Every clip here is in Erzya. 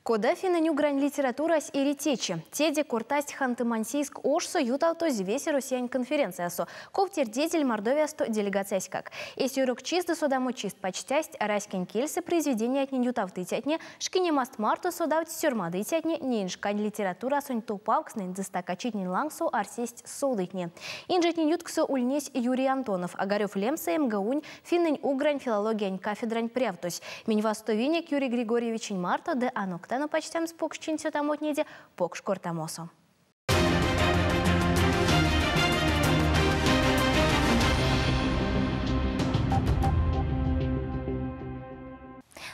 Кода финнэнь-угрань литературась эри течи? Теде кортасть Ханты-Мансийск ошсо ютавтозь весероссиянь конференциясо, ков тердезель Мордовиясто делегацияськак. Эсь ёрокчист ды содамочист пачтясть раськень кельсэ произведениятнень ютавтыцятне, шкинемаст марто содавтсть сёрмадыцятне, неень шкань литературасонть топавкстнэнь ды стакачитнень лангсо арсесть содыйтне. Инжетнень ютксо ульнесь Юрий Антонов, Огарев лемсэ МГУ-нь финнэнь-угрань филологиянь кафедрань прявтось. Минь вастовинек Юрий Григорьевичень марто ды аноктано пачтямс покшчинь цётамотнеде покш кортамосо.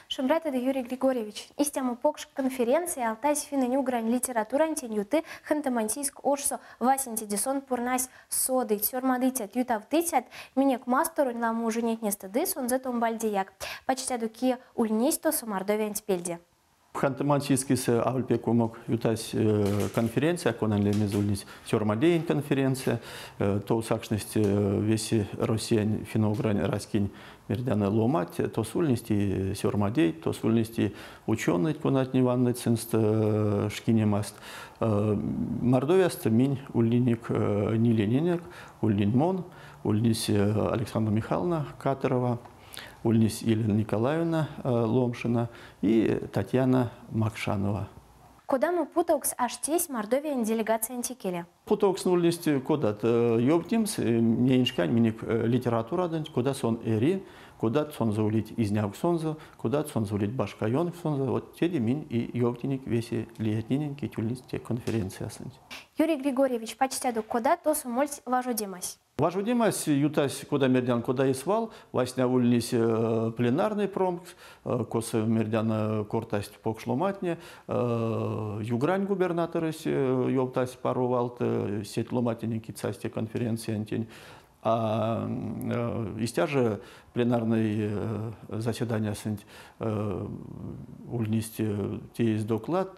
Шумбратадо, Юрий Григорьевич! Истямо покш конференция алтазь финнэнь-угрань литературантень юты Ханты-Мансийск ошсо. Васенцеде сон пурнась содыйть, сёрмадыцят, ютавтыцят минек масторонь ламо ужинетнестэ ды сонзэ томбальдеяк. Пачтядо, кие ульнесь тосо Мордовиянть пельде. Ханты-Мансийскойсэ аволь пек умок ютась конференция, конань лемезэ ульнесь сёрмадеень конференция. Тов сакшность весе Россиянь финно-угрань раськень мердяны ломать, тос ульнесть и сёрмадейть, тос ульнесть и ученойть, конатне ванныть сынст шкинемаст. Мордовиясто минь ульнинек нилененек, ульнинь мон, ульнесь Александра Михайловна Каторова, ульнесь Елена Николаевна Ломшина и Татьяна Макшанова. Кодамо путовкс аштесь Мордовиянь делегациянть икеле? Путовкстнэ ульнесть кодат ёвтнемс неень шкань минек литературадонть, кода сон эри, кодат сонзэ улить изнявксонзо, кодат сонзэ улить башка ёнксонзо. Вот теде минь и ёвтнинек весе лиятненень, кить ульнесть те конференциясонть. Юрий Григорьевич, пачтядо, кода тосо мольсь важодемась? Важодемась ютась, кода мердян, кода и свал. Васня ульнесь пленарной промкс, косо мердян кортасть покш ломатне. Югрань губернаторось ёвтась паро валт сеть ломатненень, кить састь те конференциянтень. А истя же пленарной заседаниясонть ульнесть теезь доклад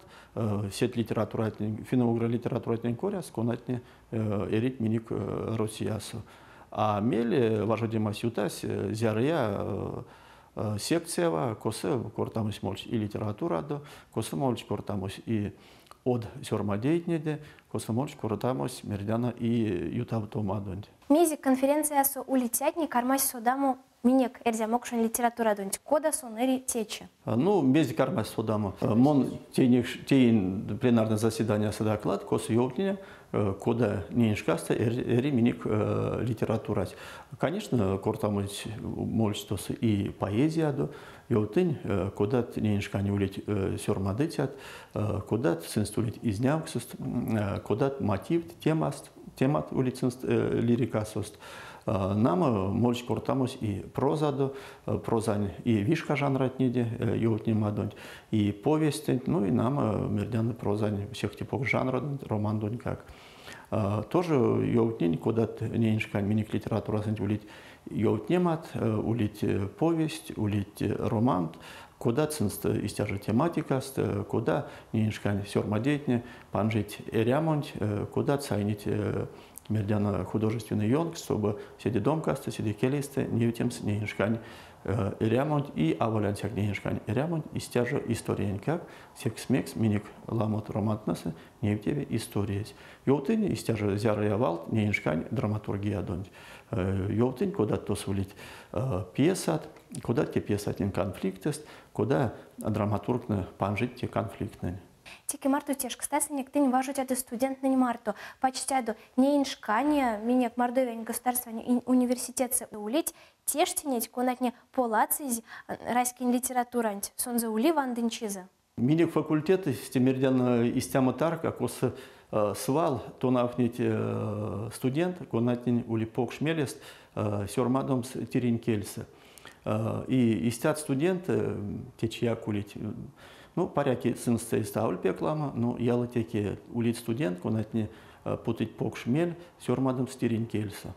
сеть литературатнень, финно-угро литературатнень коряс, конатне эрить минек Россиясо. А мейле важодемась ютась зярыя секциява, косо кортамось мольсь и литературадо, косо мольсь кортамось и од сёрмадейтнеде, косо мольсь кортамось мердяно и ютавтомадонть. Мезе конференциясо улицятне кармасть содамо минек эрзя-мокшонь литературадонть, кода сон эри течи? Ну, мезе кармасть содамо? Мон теинь пленарной заседаниясо доклад, косо ёвтнине, кода неень шкасто эри минек литературась. Конечно, кортамось мольсь тосо и поэзиядо, ёвтынь, кодат неень шкане улить сёрмадыцят, кодат сынст улить изнявксост, кодат мотивт, темаст, темат улить сынст лирикасост. Нам мольсь кортамось и прозадо, прозань и вишка жанратнеде ёвтнемадонть, и повестенть, ну и нам мердяны прозань всех типов жанрадонть, романдонть как. Тоже ёвтнинь, кодат неень шкань минек литературасонть улить ёвтнемат, улить повесть, улить романт, кодат сынст истя же тематикаст, кода неень шкань сёрмадейтне панжить эрямонть, кодат сайнить мердяно художественной ёнкс, чтобы седе домкасто, седе келейстэ невтемс неень шкань эрямонть и аволь ансяк неень шкань эрямонть, истя жо историянтькак, секс мекс минек ламот романтнэсэ невтеви историясь. Ёвтынь истя жо зярыя валт неень шкань драматургиядонть. Ёвтынь, кодат тосо улить пьесат, кодат те пьесатнень конфликтэст, кода драматургтнэ панжить те конфликттнэнь. Теке марто тешкстасынек, тынь важодядо студенттнэнь марто, пачтядо неень шкане минек Мордовиянь государственной университетсэ улить тештинеть, конатне поладсызь раськень литературанть, сонзэ ули вандынь чизэ. Минек факультетэсь те мердян истямо тарка, косо свал тонавтнить студент, конатнень ули покш мелест сёрмадомс тиринь кельсэ. И истят студенты течияк улить. Ну, паряк сынст эйстэ аволь пек ламо, но ялатеке улить студент, конатне путыть покш мель сёрмадомс тиринь кельсэ.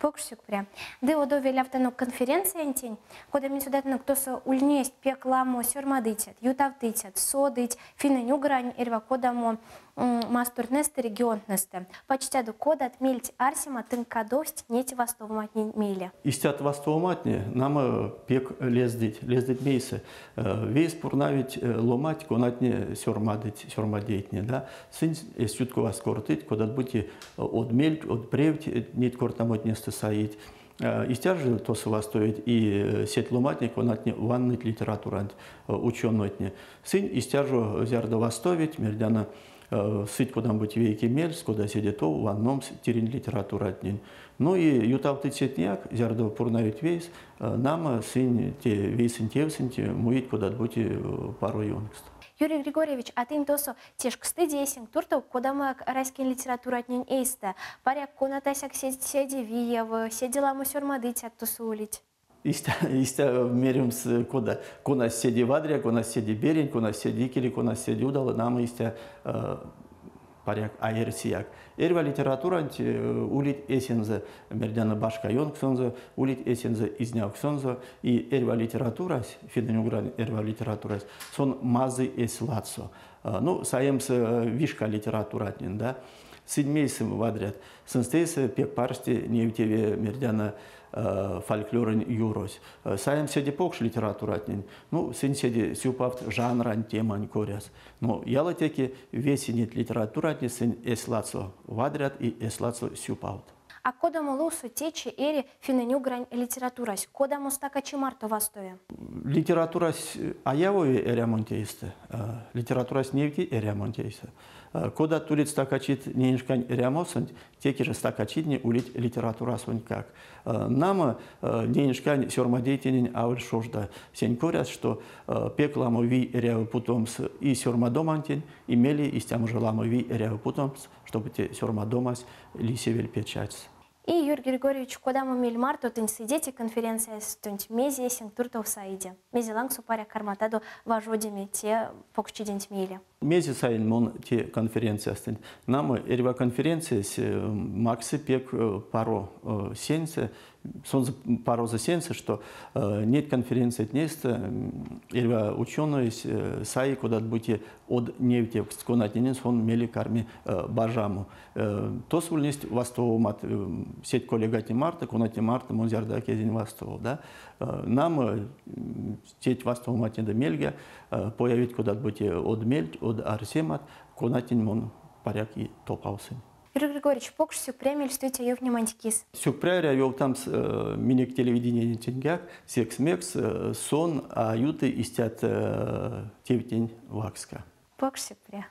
Покш сюкпря. Ды одов велявтано конференциянтень, кода минь содатано, тосо ульнесть пек ламо сёрмадыцят, ютавтыцят, содыть финнэнь-угрань эрьва кодамо мастортнэстэ, регионтнэстэ. Пачтядо, кодат мельть арсемат тынк кадовсть неть вастовоматнень мейле? Истят вастовоматне нам пек лездыть, лездыть мейсэ. Вейс пурнавить ломать, конатне сёрмадыть, сёрмадейтне, да. Сынь эсь юткова кортыть, кодат-бути од мельть, од превть неть кортамотнестэ саить. Истя же тосо вастовить и сеть ломатне, конатне ванныть литературанть, ученойтне. Сынь истя же зярдо вастовить, мердяно, сыть кодамо-бути вейке мельс, кода седе тов ванномс тиринь литературатнень. Ну и ютавтыцятнеяк, зярдо пурнавить вейс, нам сынь те вейсэнь тевсэнть муить кодат-бути паро ёнкст. Юрий Григорьевич, а тынь тосо тешкстыде эсенк туртов кодамо раськень литературатнень эйстэ? Паряк, конатасяк седе виев, седе ламо сёрмадыцят тосо улить? Истя меремс кода, кона седе вадря, кона седе берянь, кона седе икеле, кона седе удало, нам истя паряк а эрсияк. Эрьва литературанть улить эсензэ мердяно башка ёнксонзо, улить эсензэ изнявксонзо, и эрьва литературась, финнэнь-угрань эрьва литературась, сон мазый эсь ладсо. Ну, саемс вишка литературатнень, да, сынь мейсэ вадрят. Сынст эйсэ пек парсте невтеви мердяно фольклоронь юрось. Саемс седе покш литературатнень, ну, сынь седе сюпавт жанрань, темань коряс. Но ялатеке весе неть литературатне сынь эсь ладсо вадрят и эсь ладсо сюпавт. А кодамо лувсо течи эри финнэнь-угрань литературась, кодамо стакачи марто вастови? Литературась а явови эрямонть эйстэ, литературась невти эрямонть эйсэ. Кодат улить стакачить неень шкань эрямосонть, теке же стакачитне улить литературасонтькак. Нам неень шкань сёрмадейтненень аволь шожда сень коряс, што пек ламо вий эряви путомс и сёрмадомантень, и мели истямо жо ламо вий эряви путомс, чтобы те сёрмадомась лисевель печатьс. И, Юрий Григорьевич, кодамо мель марто тынь сыде конференциястонть, мезе эсенк туртов саиде? Мезе лангсо паряк карматадо важодеме те покшчиденть мейле? Мезе саинь мон те конференциястонть? Нам эрьва конференциясь максы пек паро сеньсэ, сонзэ парозо сеньсэ, што неть конференциятнестэ эрьва ученоесь саи кодат-бути од невтевкст, конатненень сон мели карми бажамо. Тосо ульнесть вастовомат сеть коллегатне марто, конатне марто мон зярдо эзинь вастово, да? Нам сеть вастовоматнеде мельга появить кодат-бути од мельть, од арсемат, конатнень мон паряк и топавсынь. Юрий Григорьевич, покш сюкпря мельстэть ёвтнеманть кис. Сюкпря ёвтамс минек телевидениянтеньгак, секс мекс сон а юты истят тевтнень вакска. Покш сюкпря.